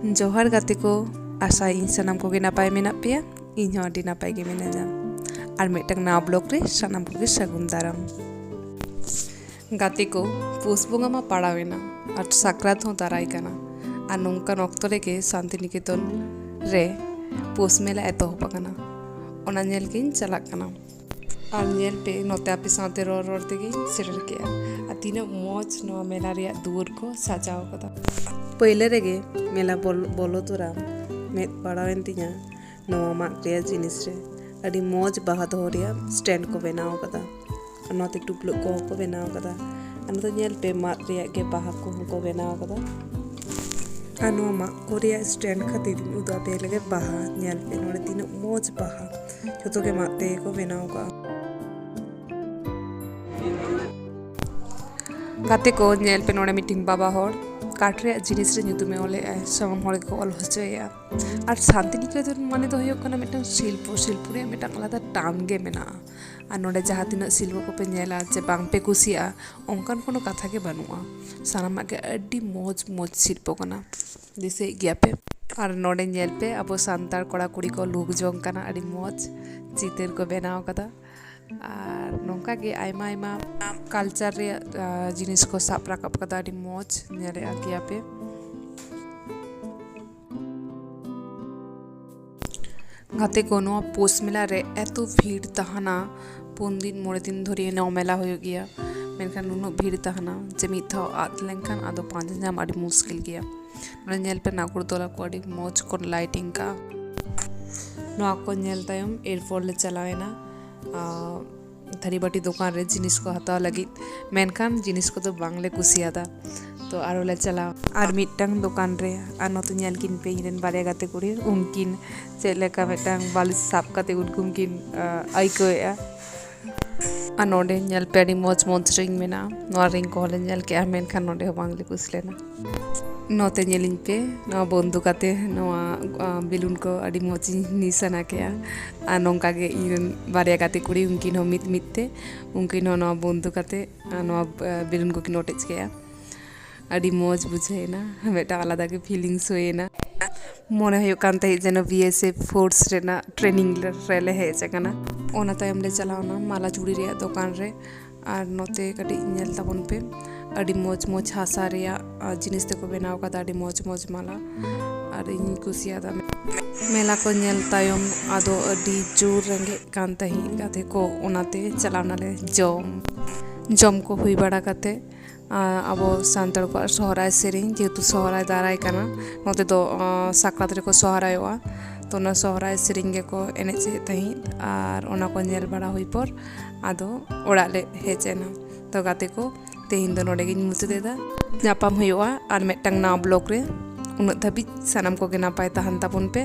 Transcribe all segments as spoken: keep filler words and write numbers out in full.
ᱡᱚᱦᱟᱨ ᱜᱟᱛᱮ ᱠᱚ, ᱟᱥᱟᱭᱟᱹᱧ ᱥᱟᱱᱟᱢ ᱠᱚᱜᱮ ᱱᱟᱯᱟᱭ ᱢᱮᱱᱟᱜ ᱯᱮᱭᱟ᱾ ᱤᱧ ᱦᱚᱸ ᱟᱹᱰᱤ ᱱᱟᱯᱟᱭ ᱜᱮ ᱢᱤᱱᱟᱹᱧᱟ᱾ ᱟᱨ ᱢᱤᱫᱴᱟᱝ ᱱᱟᱣᱟ ᱵᱞᱚᱜ ᱨᱮ ᱥᱟᱱᱟᱢ ᱠᱚᱜᱮ ᱥᱟᱹᱜᱩᱱ ᱫᱟᱨᱟᱢ᱾ ᱜᱟᱛᱮ ᱠᱚ, ᱯᱩᱥ ᱵᱚᱸᱜᱟ ᱢᱟ ᱯᱟᱲᱟᱣᱮᱱᱟ ᱟᱨ ᱥᱟᱠᱨᱟᱛ ᱦᱚᱸ ᱫᱟᱨᱟᱭ ᱠᱟᱱᱟ᱾ ᱟᱨ ᱱᱚᱝᱠᱟᱱ ᱚᱠᱛᱚ ᱨᱮᱜᱮ ᱥᱟᱱᱛᱤᱱᱤᱠᱮᱛᱚᱱ ᱨᱮ ᱯᱩᱥ ᱢᱮᱞᱟ ᱮᱛᱚᱦᱚᱵ ᱟᱠᱟᱱᱟ᱾ ᱚᱱᱟ ᱧᱮᱞ ᱜᱤᱧ ᱪᱟᱞᱟᱜ ᱠᱟᱱᱟ᱾ ᱟᱨ ᱧᱮᱞ ᱯᱮ, ᱱᱚᱛᱮ ᱟᱯᱮ ᱥᱟᱶᱛᱮ ᱨᱚᱲ ᱨᱚᱲ ᱛᱮᱜᱮᱧ ᱥᱮᱴᱮᱨ ᱠᱮᱜᱼᱟ᱾ ᱟᱨ ᱛᱤᱱᱟᱹᱜ ᱢᱚᱡᱽ ᱱᱚᱣᱟ ᱢᱮᱞᱟ ᱨᱮᱭᱟᱜ ᱫᱩᱣᱟᱹᱨ ᱠᱚ ᱥᱟᱡᱟᱣ ᱠᱟᱫᱟ᱾ ᱯᱟᱹᱭᱞᱟᱹ ᱨᱮᱜᱮ ᱢᱮᱞᱟ ᱵᱚᱞ-, ᱵᱚᱞᱚ ᱛᱚᱨᱟ ᱢᱮᱫ ᱯᱟᱲᱟᱣᱮᱱ ᱛᱤᱧᱟ ᱱᱚᱣᱟ ᱢᱟᱫ ᱨᱮᱭᱟᱜ ᱡᱤᱱᱤᱥ ᱨᱮ᱾ ᱟᱹᱰᱤ ᱢᱚᱡᱽ ᱵᱟᱦᱟ ᱫᱚᱦᱚ ᱨᱮᱭᱟᱜ ᱥᱴᱮᱱᱰ ᱠᱚ ᱵᱮᱱᱟᱣ ᱠᱟᱫᱟ᱾ ᱟᱨ ᱱᱚᱛᱮ ᱴᱩᱯᱞᱟᱹᱜ ᱠᱚᱦᱚᱸ ᱠᱚ ᱵᱮᱱᱟᱣ ᱠᱟᱫᱟ᱾ ᱟᱨ ᱱᱚᱛᱮ ᱧᱮᱞ ᱯᱮ, ᱢᱟᱫ ᱨᱮᱭᱟᱜ ᱜᱮ ᱵᱟᱦᱟ ᱠᱚᱦᱚᱸ ᱠᱚ ᱵᱮᱱᱟᱣ ᱠᱟᱫᱟ᱾ ᱟᱨ ᱱᱚᱣᱟ ᱢᱟᱫ ᱠᱚ ᱨᱮᱭᱟᱜ ᱥᱴᱮᱱᱰ ᱠᱷᱟᱹᱛᱤᱨ ᱤᱧ ᱩᱫᱩᱜ ᱟᱯᱮ ᱞᱟᱹᱜᱤᱫ ᱵᱟᱦᱟ᱾ ᱧᱮᱞ ᱯᱮ, ᱱᱚᱰᱮ ᱛᱤᱱᱟᱹᱜ ᱢᱚᱡᱽ ᱵᱟᱦᱟ, ᱡᱷᱚᱛᱚ ᱜᱮ ᱢᱟᱫ ᱛᱮᱜᱮ ᱠᱚ ᱵᱮᱱᱟᱣ ᱠᱟᱜᱼᱟ᱾ ᱜᱟᱛᱮ ᱠᱚ, ᱧᱮᱞ ᱯᱮ, ᱱᱚᱰᱮ ᱢᱤᱫᱴᱤᱱ ᱵᱟᱵᱟ ᱦᱚᱲ ᱠᱟᱴ ᱨᱮᱭᱟᱜ ᱡᱤᱱᱤᱥ ᱨᱮ ᱧᱩᱛᱩᱢᱮ ᱚᱞᱮᱜᱼᱟᱭ᱾ ᱥᱟᱱᱟᱢ ᱦᱚᱲ ᱜᱮᱠᱚ ᱚᱞ ᱦᱚᱪᱚᱭᱮᱜᱼᱟ᱾ ᱟᱨ ᱥᱟᱱᱛᱤᱱᱤᱠᱮᱛᱚᱱ ᱢᱟᱱᱮ ᱫᱚ ᱦᱩᱭᱩᱜ ᱠᱟᱱᱟ ᱢᱤᱫᱴᱟᱝ ᱥᱤᱞᱯᱚ, ᱥᱤᱞᱯᱚ ᱨᱮᱭᱟᱜ ᱢᱤᱫᱴᱟᱝ ᱟᱞᱟᱫᱟ ᱴᱟᱱ ᱜᱮ ᱢᱮᱱᱟᱜᱼᱟ᱾ ᱟᱨ ᱱᱚᱰᱮ ᱡᱟᱦᱟᱸ ᱛᱤᱱᱟᱹᱜ ᱥᱤᱞᱯᱚ ᱠᱚᱯᱮ ᱧᱮᱞᱟ ᱡᱮ ᱵᱟᱝᱯᱮ ᱠᱩᱥᱤᱭᱟᱜᱼᱟ, ᱚᱱᱠᱟᱱ ᱠᱳᱱᱳ ᱠᱟᱛᱷᱟ ᱜᱮ ᱵᱟᱹᱱᱩᱜᱼᱟ᱾ ᱥᱟᱱᱟᱢᱟᱜ ᱜᱮ ᱟᱹᱰᱤ ᱢᱚᱡᱽ ᱢᱚᱡᱽ ᱥᱤᱞᱯᱚ ᱠᱟᱱᱟ᱾ ᱫᱤᱥᱟᱹᱭᱮᱫ ᱜᱮᱭᱟ ᱯᱮ? ᱟᱨ ᱱᱚᱰᱮ ᱧᱮᱞ ᱯᱮ, ᱟᱵᱚ ᱥᱟᱱᱛᱟᱲ ᱠᱚᱲᱟ ᱠᱩᱲᱤ ᱠᱚ ᱞᱩᱠ ᱡᱚᱝ ᱠᱟᱱᱟ, ᱟᱹᱰᱤ ᱢᱚᱡᱽ ᱪᱤᱛᱟᱹᱨ ᱠᱚ ᱵᱮᱱᱟᱣ ᱠᱟᱫᱟ᱾ ᱟᱨ ᱱᱚᱝᱠᱟ ᱜᱮ ᱟᱭᱢᱟ ᱟᱭᱢᱟ ᱠᱟᱞᱪᱟᱨ ᱨᱮᱭᱟᱜ, ᱟ, ᱡᱤᱱᱤᱥ ᱠᱚ ᱥᱟᱵ ᱨᱟᱠᱟᱵ ᱠᱟᱫᱟ, ᱟᱹᱰᱤ ᱢᱚᱡᱽ ᱧᱮᱞᱮᱫ ᱜᱮᱭᱟ ᱯᱮ᱾ ᱜᱟᱛᱮ ᱠᱚ, ᱱᱚᱣᱟ ᱯᱳᱥ ᱢᱮᱞᱟ ᱨᱮ ᱮᱛᱚ ᱵᱷᱤᱲ ᱛᱟᱦᱮᱱᱟ, ᱯᱩᱱ ᱫᱤᱱ ᱢᱚᱬᱮ ᱫᱤᱱ ᱫᱷᱚᱨᱮ ᱱᱚᱣᱟ ᱢᱮᱞᱟ ᱦᱩᱭᱩᱜ ᱜᱮᱭᱟ, ᱢᱮᱱᱠᱷᱟᱱ ᱱᱩᱱᱟᱹᱜ ᱵᱷᱤᱲ ᱛᱟᱦᱮᱱᱟ ᱡᱮ ᱢᱤᱫ ᱫᱷᱟᱣ ᱟᱫ ᱞᱮᱱᱠᱷᱟᱱ ᱟᱫᱚ ᱯᱟᱸᱡᱟ ᱧᱟᱢ ᱟᱹᱰᱤ ᱢᱩᱥᱠᱤᱞ ᱜᱮᱭᱟ᱾ ᱱᱚᱰᱮ ᱧᱮᱞ ᱯᱮ, ᱱᱟᱜᱚᱨᱫᱚᱞᱟ ᱠᱚ ᱟᱹᱰᱤ ᱢᱚᱡᱽ ᱠᱚ ᱞᱟᱭᱴᱤᱝ ᱠᱟᱜᱼᱟ᱾ ᱱᱚᱣᱟ ᱠᱚ ᱧᱮᱞ ᱛᱟᱭᱚᱢ ᱮᱨᱯᱚᱨ ᱞᱮ ᱪᱟᱞᱟᱣᱮᱱᱟ, ᱟᱨ ᱛᱷᱟᱹᱨᱤ ᱵᱟᱹᱴᱤ ᱫᱚᱠᱟᱱ ᱨᱮ ᱡᱤᱱᱤᱥ ᱠᱚ ᱦᱟᱛᱟᱣ ᱞᱟᱹᱜᱤᱫ, ᱢᱮᱱᱠᱷᱟᱱ ᱡᱤᱱᱤᱥ ᱠᱚᱫᱚ ᱵᱟᱝᱞᱮ ᱠᱩᱥᱤᱭᱟᱫᱟ᱾ ᱛᱚ ᱟᱨᱚ ᱞᱮ ᱪᱟᱞᱟᱣ ᱟᱨ ᱢᱤᱫᱴᱟᱝ ᱫᱚᱠᱟᱱ ᱨᱮ, ᱟᱨ ᱱᱚᱛᱮ ᱧᱮᱞ ᱠᱤᱱ ᱯᱮ, ᱤᱧ ᱨᱮᱱ ᱵᱟᱨᱭᱟ ᱜᱟᱛᱮ ᱠᱩᱲᱤ, ᱩᱱᱠᱤᱱ ᱪᱮᱫ ᱞᱮᱠᱟ ᱢᱤᱫᱴᱟᱝ ᱵᱟᱹᱞᱤᱥ ᱥᱟᱵ ᱠᱟᱛᱮ ᱩᱱᱠᱤᱱ ᱠᱤᱱ, ᱟ, ᱟᱹᱭᱠᱟᱹᱣᱮᱫᱼᱟ᱾ ᱟᱨ ᱱᱚᱰᱮ ᱧᱮᱞ ᱯᱮ, ᱟᱹᱰᱤ ᱢᱚᱡᱽ ᱢᱚᱡᱽ ᱨᱤᱝ ᱢᱮᱱᱟᱜᱼᱟ᱾ ᱱᱚᱣᱟ ᱨᱤᱝ ᱠᱚᱦᱚᱸ ᱞᱮ ᱧᱮᱞ ᱠᱮᱜᱼᱟ, ᱢᱮᱱᱠᱷᱟᱱ ᱱᱚᱰᱮ ᱦᱚᱸ ᱵᱟᱝᱞᱮ ᱠᱩᱥᱤ ᱞᱮᱱᱟ᱾ ᱱᱚᱛᱮ ᱧᱮᱞᱤᱧ ᱯᱮ, ᱱᱚᱣᱟ ᱵᱚᱱᱫᱩ ᱠᱟᱛᱮ ᱱᱚᱣᱟ, ᱟ, ᱵᱮᱞᱩᱱ ᱠᱚ ᱟᱹᱰᱤ ᱢᱚᱡᱽ ᱤᱧ ᱱᱤᱥᱟᱱᱟ ᱠᱮᱜᱼᱟ᱾ ᱟᱨ ᱱᱚᱝᱠᱟ ᱜᱮ ᱤᱧ ᱨᱮᱱ ᱵᱟᱨᱭᱟ ᱜᱟᱛᱮ ᱠᱩᱲᱤ, ᱩᱱᱠᱤᱱ ᱦᱚᱸ ᱢᱤᱫ ᱢᱤᱫ ᱛᱮ ᱩᱱᱠᱤᱱ ᱦᱚᱸ ᱱᱚᱣᱟ ᱵᱚᱱᱫᱩ ᱠᱟᱛᱮ, ᱟ, ᱱᱚᱣᱟ, ᱟ, ᱵᱮᱞᱩᱱ ᱠᱚᱠᱤᱱ ᱚᱴᱮᱡ ᱠᱮᱜᱼᱟ᱾ ᱟᱹᱰᱤ ᱢᱚᱡᱽ ᱵᱩᱡᱷᱟᱹᱣ ᱮᱱᱟ, ᱢᱤᱫᱴᱟᱝ ᱟᱞᱟᱫᱟ ᱜᱮ feelings ᱦᱩᱭ ᱮᱱᱟ᱾ ᱢᱚᱱᱮ ᱦᱩᱭᱩᱜ ᱠᱟᱱ ᱛᱟᱦᱮᱸᱫ ᱡᱮᱱᱚ BSF force ᱨᱮᱱᱟᱜ training ᱨᱮᱞᱮ ᱦᱮᱡ ᱟᱠᱟᱱᱟ᱾ ᱚᱱᱟ ᱛᱟᱭᱚᱢ ᱞᱮ ᱪᱟᱞᱟᱣᱱᱟ ᱢᱟᱞᱟ ᱪᱩᱲᱤ ᱨᱮᱭᱟᱜ ᱫᱚᱠᱟᱱ ᱨᱮ᱾ ᱟᱨ ᱱᱚᱛᱮ ᱠᱟᱹᱴᱤᱡ ᱧᱮᱞ ᱛᱟᱵᱚᱱ ᱯᱮ, ᱟᱹᱰᱤ ᱢᱚᱡᱽ ᱢᱚᱡᱽ ᱦᱟᱥᱟ ᱨᱮᱭᱟᱜ, ᱟᱨ ᱡᱤᱱᱤᱥ ᱛᱮᱠᱚ ᱵᱮᱱᱟᱣ ᱠᱟᱫᱟ, ᱟᱹᱰᱤ ᱢᱚᱡᱽ ᱢᱚᱡᱽ ᱢᱟᱞᱟ, ᱟᱨ ᱤᱧ ᱠᱩᱥᱤᱭᱟᱫᱟ᱾ ᱢᱮᱞᱟ ᱠᱚ ᱧᱮᱞ ᱛᱟᱭᱚᱢ ᱟᱫᱚ ᱟᱹᱰᱤ ᱡᱳᱨ ᱨᱮᱸᱜᱮᱡ ᱠᱟᱱ ᱛᱟᱦᱮᱸᱫ ᱜᱟᱛᱮ ᱠᱚ, ᱚᱱᱟᱛᱮ ᱪᱟᱞᱟᱣ ᱱᱟᱞᱮ ᱡᱚᱢ᱾ ᱡᱚᱢ ᱠᱚ ᱦᱩᱭ ᱵᱟᱲᱟ ᱠᱟᱛᱮ, ᱟᱨ ᱟᱵᱚ ᱥᱟᱱᱛᱟᱲ ᱠᱚᱣᱟᱜ ᱥᱚᱦᱨᱟᱭ ᱥᱮᱨᱮᱧ, ᱡᱮᱦᱮᱛᱩ ᱥᱚᱦᱨᱟᱭ ᱫᱟᱨᱟᱭ ᱠᱟᱱᱟ, ᱱᱚᱛᱮ ᱫᱚ, ᱟᱸ, ᱥᱟᱠᱨᱟᱛ ᱨᱮᱠᱚ ᱥᱚᱦᱨᱟᱭᱚᱜᱼᱟ, ᱛᱚ ᱚᱱᱟ ᱥᱚᱦᱨᱟᱭ ᱥᱮᱨᱮᱧ ᱜᱮᱠᱚ ᱮᱱᱮᱡ ᱮᱫ ᱛᱟᱦᱮᱸᱫ᱾ ᱟᱨ ᱚᱱᱟ ᱠᱚ ᱧᱮᱞ ᱵᱟᱲᱟ ᱦᱩᱭ ᱯᱚᱨ ᱟᱫᱚ ᱚᱲᱟᱜ ᱞᱮ ᱦᱮᱡ ᱮᱱᱟ᱾ ᱛᱚ ᱜᱟᱛᱮ ᱠᱚ, ᱛᱮᱦᱮᱧ ᱫᱚ ᱱᱚᱰᱮ ᱜᱤᱧ ᱢᱩᱪᱟᱹᱫ ᱮᱫᱟ᱾ ᱧᱟᱯᱟᱢ ᱦᱩᱭᱩᱜᱼᱟ ᱟᱨ ᱢᱤᱫᱴᱟᱝ ᱱᱟᱣᱟ vlog ᱨᱮ᱾ ᱩᱱᱟᱹᱜ ᱫᱷᱟᱹᱵᱤᱡ ᱥᱟᱱᱟᱢ ᱠᱚᱜᱮ ᱱᱟᱯᱟᱭ ᱛᱟᱦᱮᱱ ᱛᱟᱵᱚᱱ ᱯᱮ᱾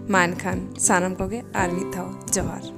ᱢᱟ ᱮᱱᱠᱷᱟᱱ ᱥᱟᱱᱟᱢ ᱠᱚᱜᱮ ᱟᱨ ᱢᱤᱫ ᱫᱷᱟᱣ ᱡᱚᱦᱟᱨ᱾